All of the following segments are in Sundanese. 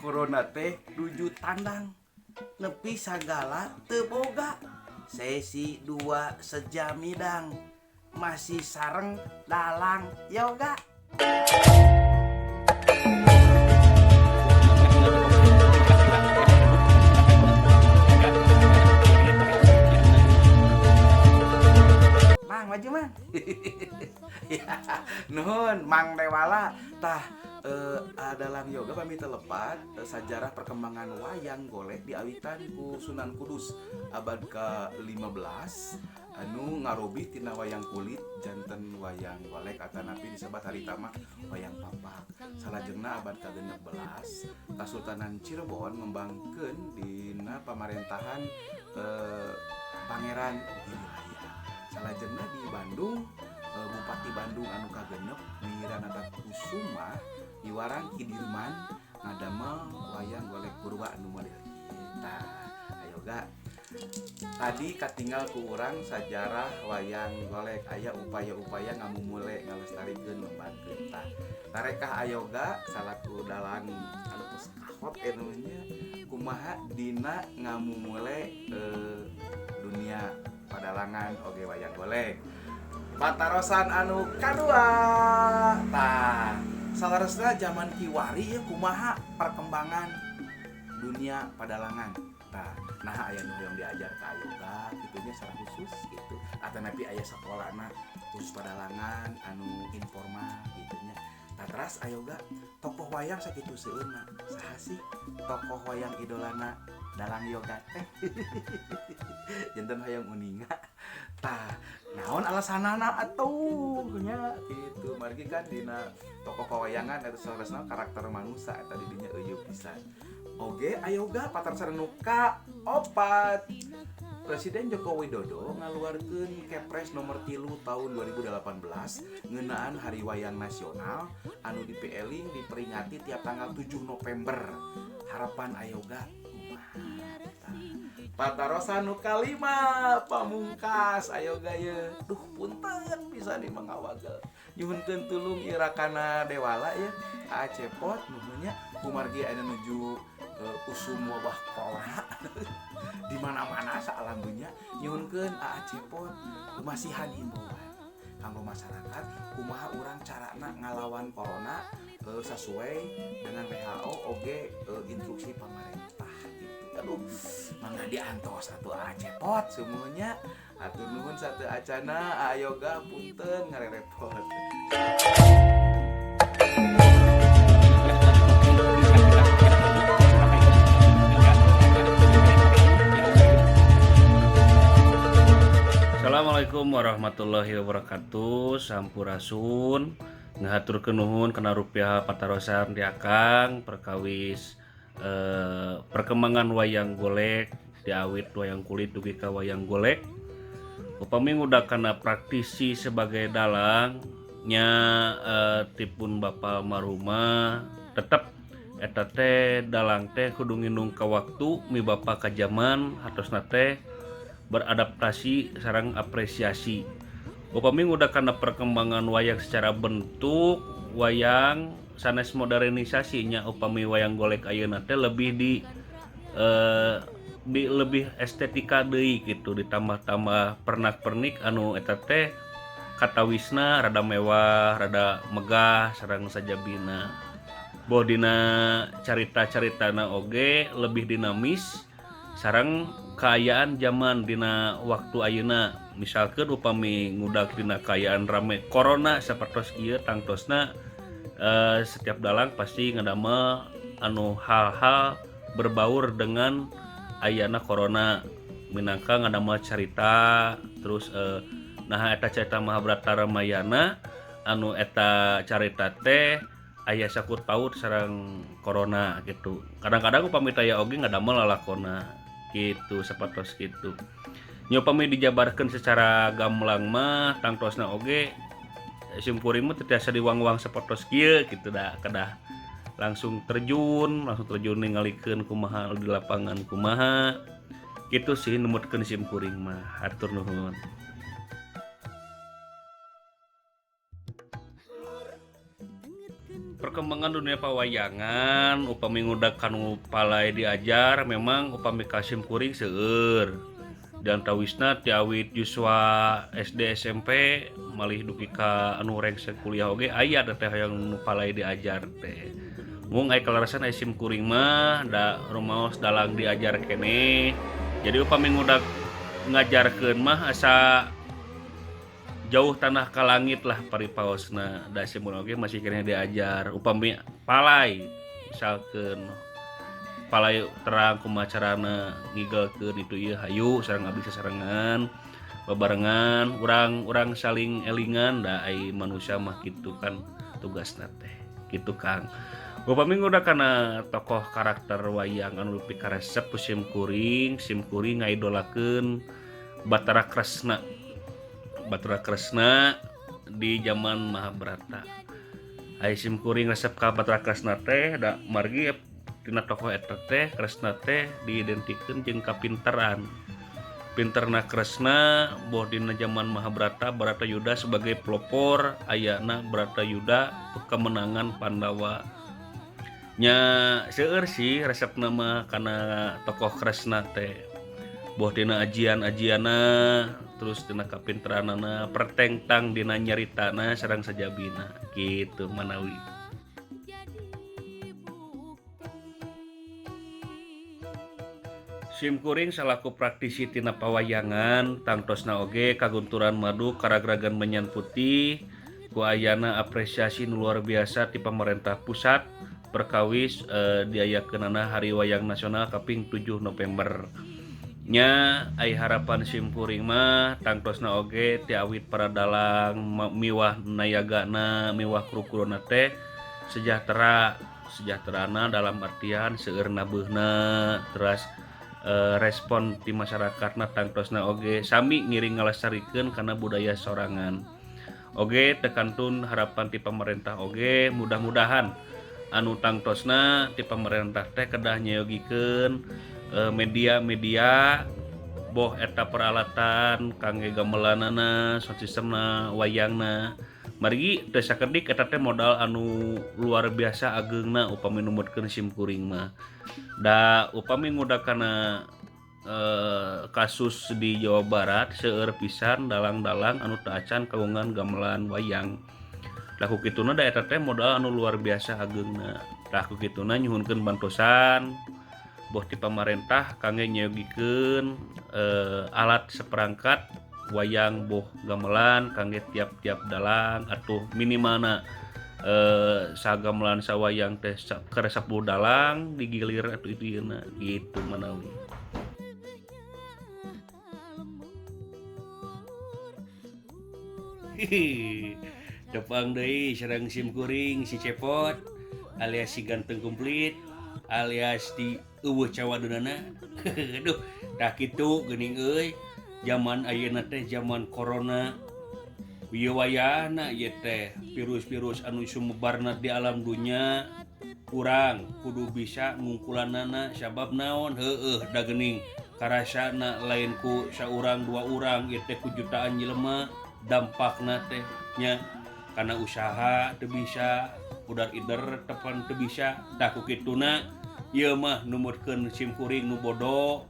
Corona teh nuju tandang nepi sagala teu boga sesi 2 sejamidang masih sareng dalang yoga. Mang maju mang. Ya, nuhun Mang Dewala tah. Dalang yoga pamit telepat sajarah perkembangan wayang golek diawitan ku Sunan Kudus abad ke-15 anu ngarobih tina wayang kulit janten wayang golek atanapi disebat harita mah wayang papak. Salajengna abad ke-16 Kasultanan Cirebon ngembangkeun dina pamarentahan Pangeran Girilaya. Salajengna di Bandung Bupati Bandung anu kagenep Wiranata Kusuma Iwarang Ki Dirman ngadamel wayang golek purwa anu model kita. Ayo ga tadi katinggal ku urang sajarah wayang golek aya upaya-upaya ngamumule ngalestarikeun ngembangkeun tah. Tarekah ayoga salaku dalang anu tos kahot nya kumaha dina ngamumule dunia padalangan oge wayang golek. Patarosan anu kadua tah saleresna zaman kiwari ya kumaha perkembangan dunia padalangan tah. Nah aya nu hoyong diajar ka ayoga kitunya secara khusus gitu atanapi aya sakolana khusus padalangan anu informal gitunya. Tah teras ayoga tokoh wayang sakitu seueurna saha sih tokoh wayang idolana dalang yoga teh janten hoyong uninga tah naon alasanana atuh nya kitu margi kan dina tokoh pawayangan eta saleresna karakter manusa eta di dinya eueuh pisan. Oge ayoga patarosan nu ka-4 Presiden Joko Widodo ngaluarkeun Kepres nomor 3 tahun 2018 ngeunaan Hari Wayang Nasional anu dipieling diperingati tiap tanggal 7 November. Harapan ayoga kumaha? Patarosan nu kalima pamungkas ayoga ye. Duh punten pisan di mangawagel. Nyuhunkeun tulung irakana Dewala ye. Aa Cepot nuhunnya kumargi aya nuju usum wabah corona di mana-mana saalam dunya nyuhunkeun Aa Cepot masihan himbauan kanggo masyarakat kumaha urang carana ngalawan corona sesuai dengan WHO oge instruksi pamarentah gitu. Aduh, mangga diantos atuh Aa Cepot semuanya. Atur nuhun satu acana ayoga punten ngarerepot. Assalamualaikum warahmatullahi wabarakatuh. Sampurasun. Ngahaturkeun nuhun kana rupiah patarosan di Akang perkawis perkembangan wayang golek diawit wayang kulit dugi ka wayang golek. Upami ngudak kana praktisi sebagai dalang nya tipun bapa almarhumah tetep eta teh dalang teh kudu nginung ka waktu mi bapa ka jaman hatosna teh beradaptasi sareng apresiasi. Upami ngudak kana perkembangan wayang secara bentuk wayang sanes modernisasi nya upami wayang golek ayeuna teh lebih di lebih estetika deui gitu ditambah-tambah pernak-pernik anu eta teh katawisna rada mewah, rada megah sareng sajabina. Boh dina carita-caritana oge lebih dinamis sareng kaayaan zaman dina waktu ayeuna. Misalkeun upami ngudak dina kaayaan rame corona sapertos ieu tangtosna setiap dalang pasti ngadamel anu hal-hal berbaur dengan ayana corona. Minangka ngadamel carita terus nah eta carita Mahabharata Ramayana anu eta carita teh aya sangkut paut sareng corona gitu. Kadang-kadang upami taya oge ngadamel lalakona gitu sapertos kitu. Nya upami dijabarkeun secara gamblang mah tangtosna oge simkuring mah teu tiasa diwangwang sapertos kieu gitu da kedah langsung terjun ningalikeun kumaha di lapangan kumaha gitu sih numutkeun simkuring mah. Hatur nuhun. Perkembangan dunia pawayangan upami ngudag kanu palai diajar memang upami ka simkuring seueur. Dan tawisna ti awit yuswa SD SMP malih dugi ka anu rengse kuliah oge aya da teh hayang nu palai diajar teh. Mung aya kalarasan aya simkuring mah da rumaos dalang diajar keneh. Jadi upami ngudag ngajarkeun mah asa jauh tanah ka langit lah paripaosna. Da simkuring oge masih keneh diajar upami palai misalkeun palai terang kumaha carana ngigelkeun itu ieu hayu sareng abdi sasarengan babarengan urang-urang saling elingan da ai manusia mah kitu kan tugasna teh kitu Kang. Upami ngudag kana tokoh karakter wayang anu pikaresep ku simkuring, simkuring ngaidolakeun Batara Kresna. Batara Kresna di zaman Mahabharata. Ai simkuring resep ka Batara Kresna teh da margi dina tokoh eta teh Kresna teh diidentikeun jeung kapinteran. Pinterna Kresna boh dina zaman Mahabharata Baratayuda sebagai pelopor ayana Baratayuda kemenangan Pandawa. Nya seueur sih resepna mah kana tokoh Kresna teh. Boh dina ajian-ajianna terus dina kapinteranana pertengtang dina nyaritana sareng sajabina kitu manawi. Simkuring salaku praktisi tina pawayangan tangtosna oge kagunturan madu karagragan menyan putih ku ayana apresiasi nu luar biasa ti pemerintah pusat perkawis diayakeunana Hari Wayang Nasional kaping 7 November. Nya ai harapan simkuring mah tangtosna oge ti awit para dalang miwah nayagana miwah kru-kruna teh sejahtera, sejahterana dalam artian seueur nabeuna teras respon ti masyarakatna tangtosna oge sami ngiring ngalestarikeun kana budaya sorangan. Oge tekantun harapan ti pamarentah oge mudah-mudahan anu tangtosna ti pamarentah teh kedah nyayogikeun media-media boh eta peralatan kangge gamelanana, sound systemna, wayangna. Margi teu sakedik eta teh modal anu luar biasa ageungna upami numutkeun simkuring mah. Da upami ngudag kana kasus di Jawa Barat seueur pisan dalang-dalang anu teu acan kagungan gamelan wayang. Tah ku kituna da eta teh modal anu luar biasa ageungna. Tah ku kituna nyuhunkeun bantosan boh ti pamarentah kangge nyayogikeun alat seperangkat wayang boh gamelan kangge tiap-tiap dalang atuh minimalna sagamelan sawayang teh keur 10 dalang digilir atuh itu yeuna gitu manawi. Tepang deui sareng simkuring si Cepot alias si ganteng komplit alias di eueuh cawadeunana. Aduh, tah kitu geuning euy. Zaman ayeuna teh zaman corona. Ieu wayahna ieu teh virus-virus anu sumebarna di alam dunya kurang kudu bisa ngungkulanana sabab naon heueuh da geuning karasana lain ku saurang dua urang ieu teh ku jutaan jelema dampakna teh nya kana usaha teu bisa udar ider tepan teu bisa tah ku kituna ieu mah numutkeun simkuring nu bodo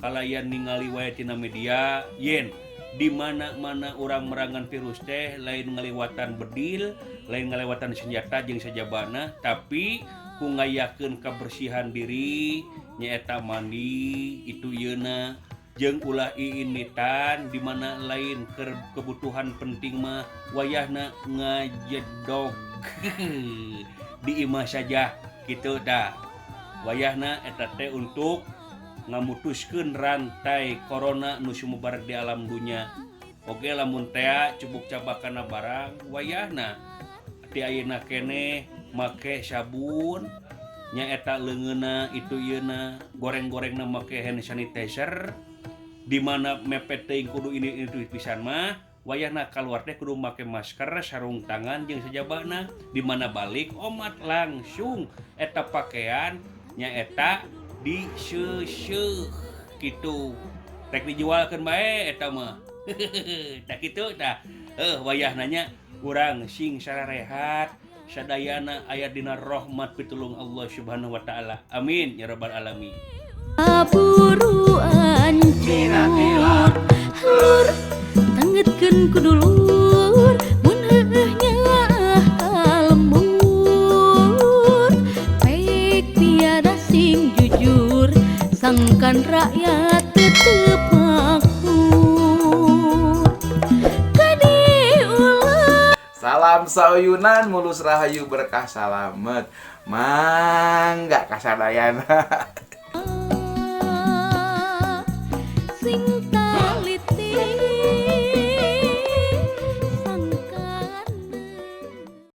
kalayan ningali wae tina media yen di mana-mana urang merangan virus teh lain ngaliwatan bedil, lain ngalewatan senjata jeung sajabana, tapi ku ngayakeun kebersihan diri nyaeta mandi itu ieuna jeung ulah iinitan di mana lain kebutuhan penting mah wayahna ngajedog di imah saja gitu dah. Wayahna eta teh untuk Ngamutuskeun rantai corona nu sumebar di alam dunya. Oke, lamun tea cubuk cabak kana barang, wayahna ti ayeuna keneh make sabun nyaeta leungeunna itu ieuna, goreng-gorengna make hand sanitizer, di mana mepet teuing kudu ini itu pisan mah. Wayahna kaluar teh kudu make masker, sarung tangan jeung sajabana. Di mana balik omat langsung eta pakaian nyaeta diseuseuh kitu, rek dijualkeun bae eta mah. Tah, kitu tah. Wayahna nya urang sing sararehat sadayana, aya dina rahmat pitulung Allah Subhanahu wa taala. Amin ya rabbal alamin. Buru ancur lur, tangetkeun ku dulur, mun heueuh nyaah ka lembur, pek piara sing jujur sangkan rakyat tetep makmur kade ulah. Salam sauyunan, mulus rahayu, berkah salamet. Mangga kasadayana.